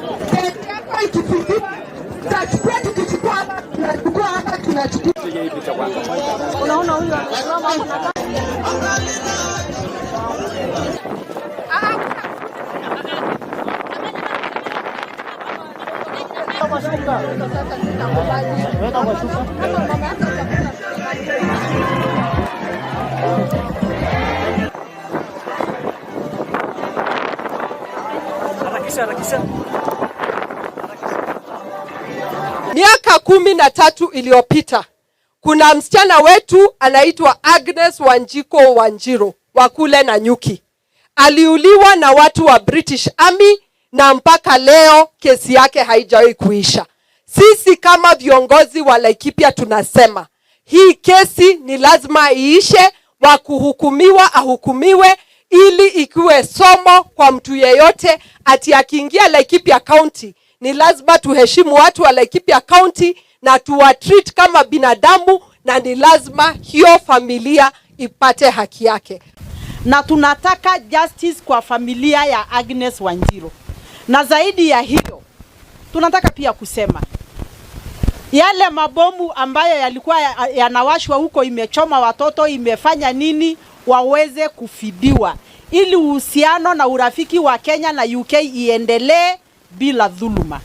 Yako ikifikiwa, tutachukua, tukichukua hapa, tunachukua hapa, tunachukua. Unaona huyu amesimama hapo na Miaka 13 iliyopita kuna msichana wetu anaitwa Agnes Wanjiku Wanjiru wa kule Nanyuki. Aliuliwa na watu wa British Army na mpaka leo kesi yake haijawahi kuisha. Sisi kama viongozi wa Laikipia tunasema hii kesi ni lazima iishe, wa kuhukumiwa ahukumiwe, ili ikiwe somo kwa mtu yeyote ati akiingia Laikipia County ni lazima tuheshimu watu wa Laikipia County na tuwatreat kama binadamu, na ni lazima hiyo familia ipate haki yake. Na tunataka justice kwa familia ya Agnes Wanjiru, na zaidi ya hiyo tunataka pia kusema yale mabomu ambayo yalikuwa yanawashwa huko, imechoma watoto, imefanya nini, waweze kufidiwa ili uhusiano na urafiki wa Kenya na UK iendelee bila dhuluma.